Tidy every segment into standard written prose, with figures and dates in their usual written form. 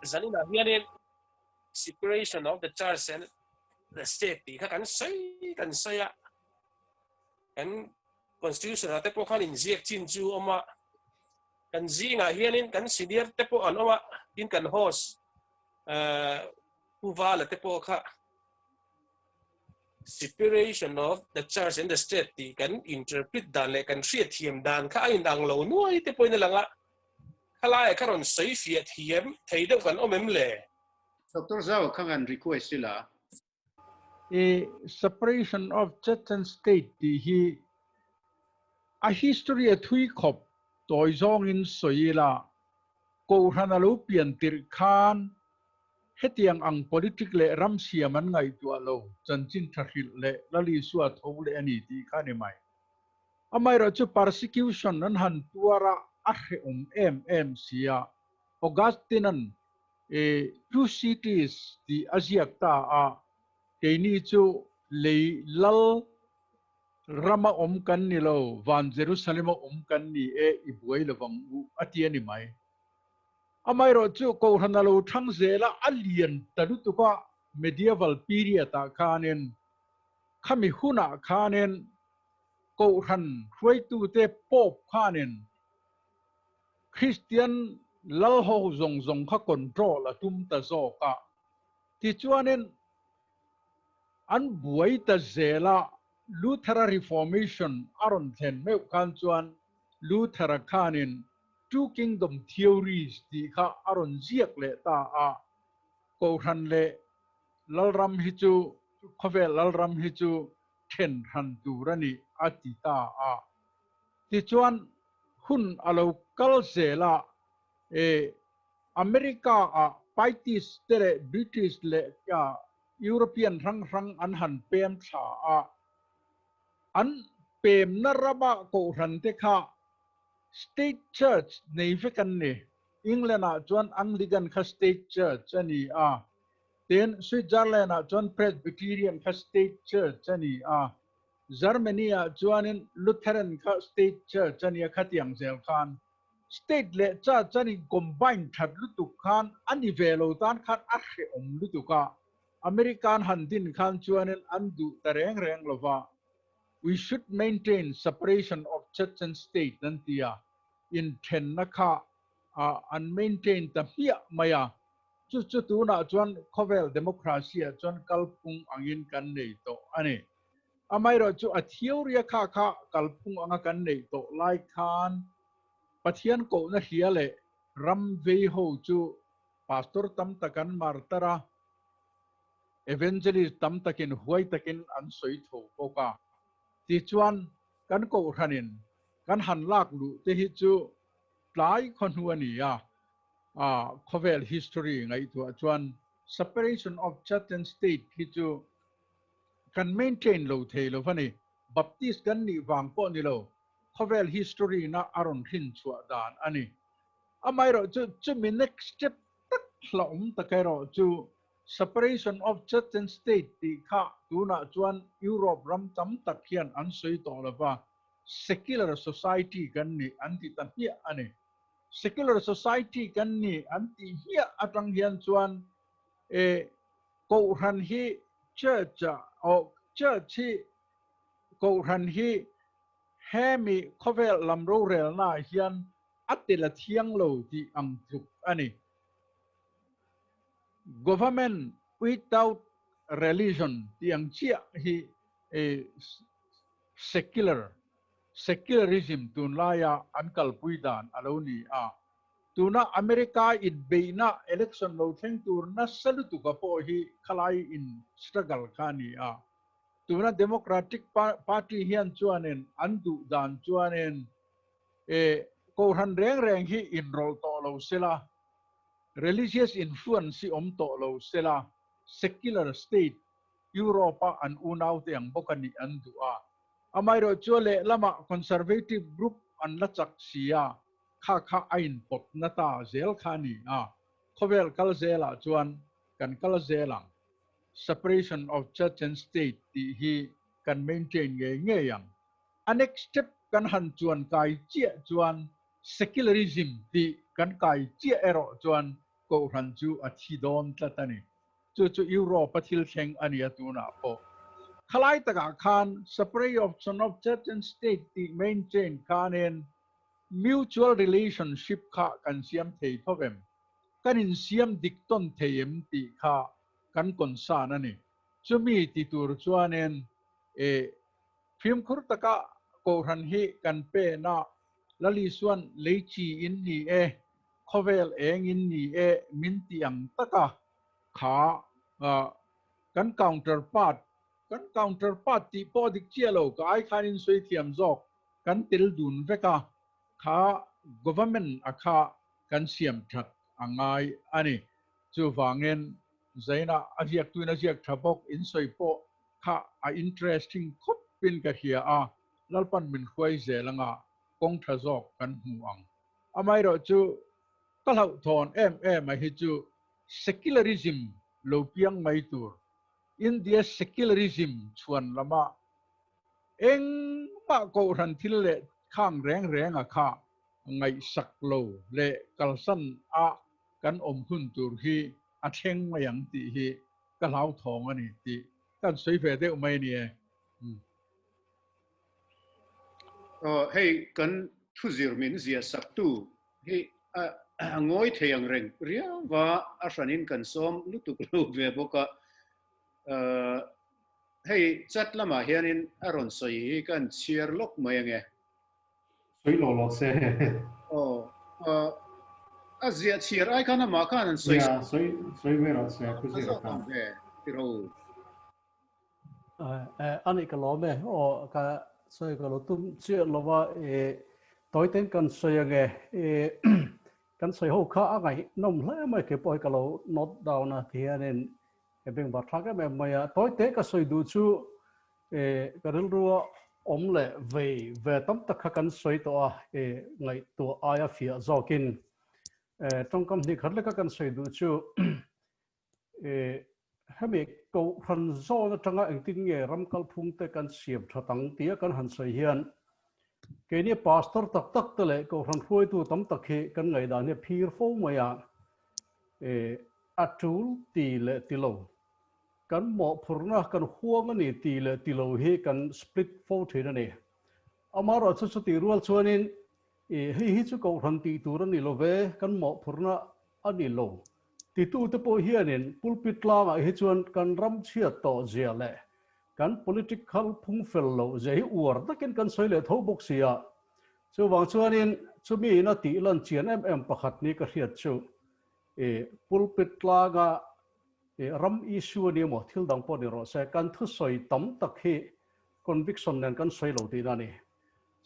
Zaninah hianin separation of the church and the state tih kha kan sawi kan sawi a, kan constitution ah te pawh khan inziak chin chu awm a, kan zingah hianin kan senior te pawh an awm a, tin kan host Pu Vala te pawh kha separation of the church and the state tih kan interpret dan leh kan hriatthiam dan kha a inang lo nuai te pawhin a lang a, khalaiah kha rawn sawi fiah thiam thei deuh kan awm em le? Doctor Zau kha kan request ila. I separation of church and state tih hi a history a thui khawp tawi zawngin sawi ila, Kohhran a lo pian tirh khan hetiang ang politic leh ram siam an ngaihtuah lo, chanchin tha hrilh leh Lal Isua tho leh a ni tih kha a ni mai. Amaherawhchu chu persecution an han tuar a, a hrehawm em em si a, Augustine-a'n i Two Cities tih a ziak ta a, keini chu lei lal rama awm kan ni lo, van Jerusalem-a awm kan ni e, i buai lovang u, a ti a ni mai. Amaherawhchu Kohhran a lo thang zel a, a lian ta lutuk a, Medieval period-ah khanin, khami hunah khanin Kohhran hruaitute Pope khanin Kristian lal ho zawng zawng kha control a tum ta zawk a, tichuanin an buai ta zel a, Luthera Reformation a rawn thlen meuh khan chuan Luthera khanin Two Kingdom Theories tih kha a rawn ziak leh ta a, Kohhran leh Lalram hi chu, khawvel Lalram hi chu then hran tur a ni a ti ta a. Tichuan hun a lo kal zel a, e America ah Paitist te leh British leh European hrang hrang an han pem thla a, an pemna rama kohhran te kha State Church nei vek an ni. England ah chuan Anglican kha State Church a ni a, tin Switzerland ah chuan Presbyterian kha State Church a ni a, Germany-ah chuanin Lutheran kha state church a nia khatiang zel khan state leh church an in combine that lutuk khan a ni ve lo tan khan a hrehawm lutuk a, American han din khan chuanin an duh ta reng reng lo va, we should maintain separation of church and state an ti a, inthenna kha an maintain ta hmiah mai a, Chu chu tunah chuan khawvel democracy ah chuan kalphung angin kan nei tawh a ni. Amaherawhchu a theory a kha kha kalphung anga kan neih tawh lai khan Pathian kohna hria leh ram vei ho chu pastor tam tak an mar tar a, evangelist tam takin huai takin an sawi tho bawk a. Tichuan kan kohhranin kan han lak luh te hi chu tlai khawhnu a ni a, a khawvel history ngaihtuah chuan separation of church and state hi chu kan maintain lo thei lo va ni. Baptist kan nih vang pawh ni lo, khawvel history na a rawn hrin chhuah dan a ni. Amaherawh chu chumi next step tak hlauhawm tak erawh chu separation of church and state tih kha tunah chuan Europe ram tam tak hian an sawi tawh lo va, secular society kan ni an ti ta hmiah a ni. Secular society kan ni an tih hmiah atang hian chuan e Kohhran hi church ah aw church hi Kohhran hi hemi khawvel lam rorelna ah hian a tel a thiang lo tih ang tluk a ni. Government without religion tih ang chiah hi e secular Secularism tunlaia an kalpui dan a lo ni a. Tuna America inbeihna election lo thleng tur nasa lutuka pawh hi khalai in struggle kha a ni a. Tuna Democratic Party hian chuanin an duh dan chuanin e Kohhran reng reng hi inrawlh tawh lo sela, religious influence hi awm tawh lo sela, secular state Europe-a an unaute ang bawk a nih an duh a. Amaherawh chu lehlamah Conservative group an la chak si a, kha kha a inpawt na ta zel kha a ni a, khawvel kal zelah chuan kan kal zel ang. Separation of Church and State tih hi kan maintain ngei ngei ang. A next step kan han chuan kai chiah chuan Secularism tih kan kai chiah erawh chuan. Kohhran chu a thi dawn tlat a ni. Chu chu Europe a thil thleng a nia tunah pawh. Khalai takah khan separation of church and state tih maintain khanin mutual relationship kha kan siam thei tho em? Kan insiam dik tawn thei em tih kha kan concern a ni. Chumi ti tur chuanin e fimkhur taka Kohhran hi kan pen a, Lali chuan lei chi in ni e, khawvel eng in ni e min ti ang taka kha kan counterpart, kan counterpart tih pawh dik chiah lo, ka ai khan in sawi thiam zawk, kan tel dun vek a, kha government a kha kan siam that a ngai a ni. Chuvangin Zaina a ziaktuin a ziak tha bawk, in sawi pawh kha a interesting khawpin ka hria a, Lalpan min hruai zel anga kawng tha zawk kan hmu ang. Amaherawhchu ka hlauhthawn em em a hi chu secularism lo piang mai tur, India secularism chhuan lama engmah kohhran thil leh khang reng reng a kha ngaihsak lo leh kalsan a kan awm hun tur hi a thleng mai ang tih hi ka hlauthawng a ni tih kan sawi ve deuh mai a ni e. Hei kan thuzir min zia sak tu hi a ngawi thei ang reng riau va a hranin kan sawm lutuk lo ve bawk a. Hei chat lamah hianin a rawn sawi hi kan chhiar lawk mai ange. Sawi lo lo se. Aw a ziah chhiar ai khan amah khan an sawi. Yeah, sawi sawi ve rawh se thu zir kha. Ve tiro. Ani ka lawm e. Aw ka sawi ka lo tum chiah lova e tawiten kan sawi ange e kan sawi ho kha a ngaihnawm hle mai ke pawh hi ka lo note down a ti hianin e beng var thlak em em mai a. Tawite ka sawi duh chu e ka rilrua awm leh vei ve tam tak kha kan sawi tawh a e ngaihtuah aia fiah zawkin e tawngkam hnih khat leka kan sawi duh chu e hemi kohhran zawn atanga engtin nge ram kalphung te kan siam that ang tia kan han sawi hian keini pastor tak tak te leh kohhran hruaitu tam tak hi kan ngaihdan hi phir fo mai a e a tul ti leh ti lo kan mawhphurhna kan huang a ni ti leh ti lo hi kan split fo thin a ni. Amaherawhchu chu chutih rual chuanin e hei hi chu kohhran tih tur a ni lo ve, kan mawhphurhna a ni lo titute pawh hianin pulpit tlangah hi chuan kan ram chhiat tawh zia leh kan political phung fel loh zia hi uar takin kan sawi leh tho bawk si a. Chuvang chuanin chumi ina tih lan chian em em pakhat ni ka hriat chu e pulpit tlanga e ram issue a ni emaw thil dang pawh ni rawh se kan thusawi tam tak hi conviction nen kan sawi lo tihna a ni.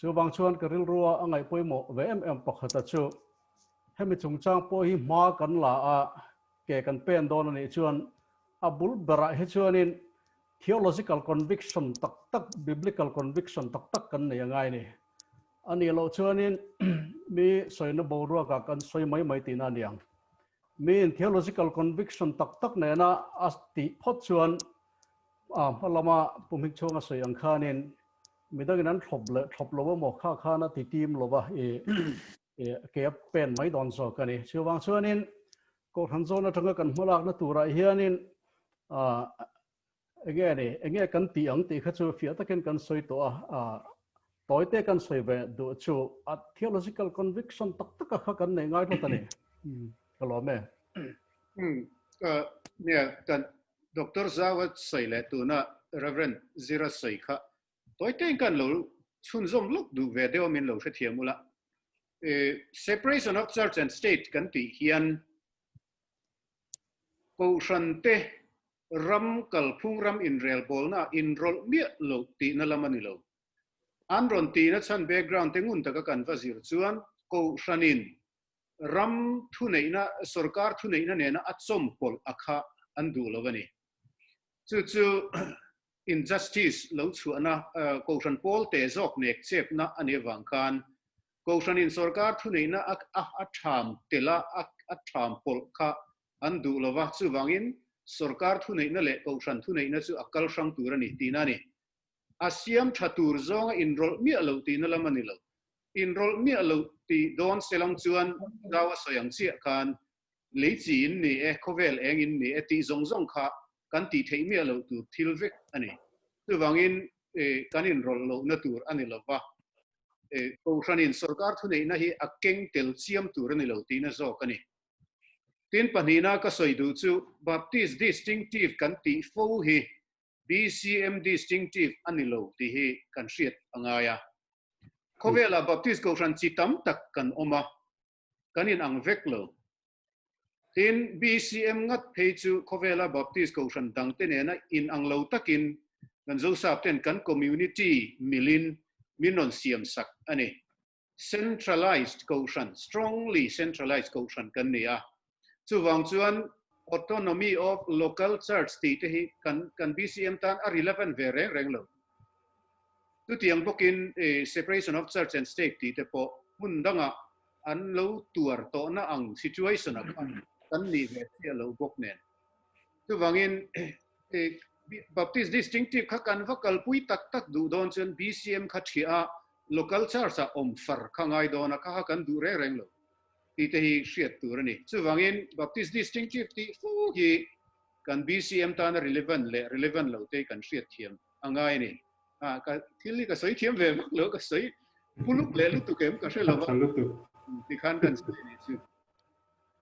Chuvang chuan ka rilrua a ngaih pawimawh ve em em pakhata chu hemi chungchang pawh hi hma kan la a ke kan pen dawn a nih chuan a bul berah hi chuanin theological conviction tak tak, biblical conviction tak tak kan nei a ngai ni. A nih loh chuanin mi sawina boruakah kan sawi mai mai tihna a ni ang. Miin theological conviction tak tak nena a tih phawt chuan a hma lama Pu Hmingchhuanga sawi ang khanin midangin an thlawp leh thlawp lo emaw kha khan a ti tim lova i ke a pen mai dawn zawk a ni. Chuvang chuanin Kohhran zawn atanga kan hmalakna turah hianin enge ni enge kan tih ang tih kha chu fiah takin kan sawi tawh a, tawite kan sawi ve duh chu a theological conviction tak taka kha kan nei ngai hlawt a ni. Ka lawm e. Nia, kan Doctor Zawa sawi leh tuna Reverend Zira sawi kha tawitein kan lo chhunzawm lawk duh ve deuh a min lo hrethiam ula. Separation of church and state kan tih hian Kohhran te ram kalphung ram inrelbawlna inrawlh miah loh tihna lam a ni lo. An rawn tihna chhan background te ngun taka kan va zir chuan Kohhranin ram thuneihna, sorkar thuneihna nena a chawmpawlh a kha an duh lo a ni. Chu chu injustice lo chhuahna, Kohhran pawl te zawk nek chepna a nih avang khan Kohhranin sorkar thuneihna a tham tel a, a tham pawlh kha an duh lo va, chuvangin sorkar thuneihna leh Kohhran thuneihna chu a kal hrang tur a ni tihna a ni. A siam tha tur zawnga inrawlh miah loh tihna lam a ni lo. Inrawlh miah loh tih dawn selang chuan zau a sawi ang chiah khan. Lei chi in ni e, khawvel eng in ni e tih zawng zawng kha kan tih theih miah loh tur thil vek a ni. Chuvangin kan inrawlh lohna tur a ni lo va, Kohhranin sorkar thuneihna hi a keng tel chiam tur a ni lo tihna zawk a ni. Tin, pahnihna ka sawi duh chu Baptist distinctive kan tih fo hi BCM distinctive a ni lo tih hi kan hriat a ngai a. Khawvelah Baptist Kohhran chi tam tak kan awm a, kan inang vek lo. Tin, BCM ngat phei chu khawvela Baptist Kohhran dangte nena inang lo takin kan Zosap ten kan community milin min rawn siam sak a ni. Centralized Kohhran, strongly centralized Kohhran kan ni a. Chuvang chuan autonomy of local church tih te hi kan kan BCM tan a relevant ve reng reng lo. Chutiang bawkin separation of church and state tih te pawh hmun dangah an lo tuar tawhna ang situation ah khan kan nih ve chiah lo bawk nen. Chuvangin Baptist distinctive kha kan va kalpui tak tak duh dawn chuan BCM kha thiah a local church ah awm far kha ngai dawn a, kha kha kan duh reng reng lo tih te hi hriat tur a ni. Chuvangin Baptist distinctive tih fu hi kan BCM tana relevant leh relevant lo te kan hriat thiam a ngai a ni. A ka thil hi ka sawi thiam ve vak lo, ka sawi puluk leh lutuk em ka hre lo va. Tikhan kan sawi a nih chu.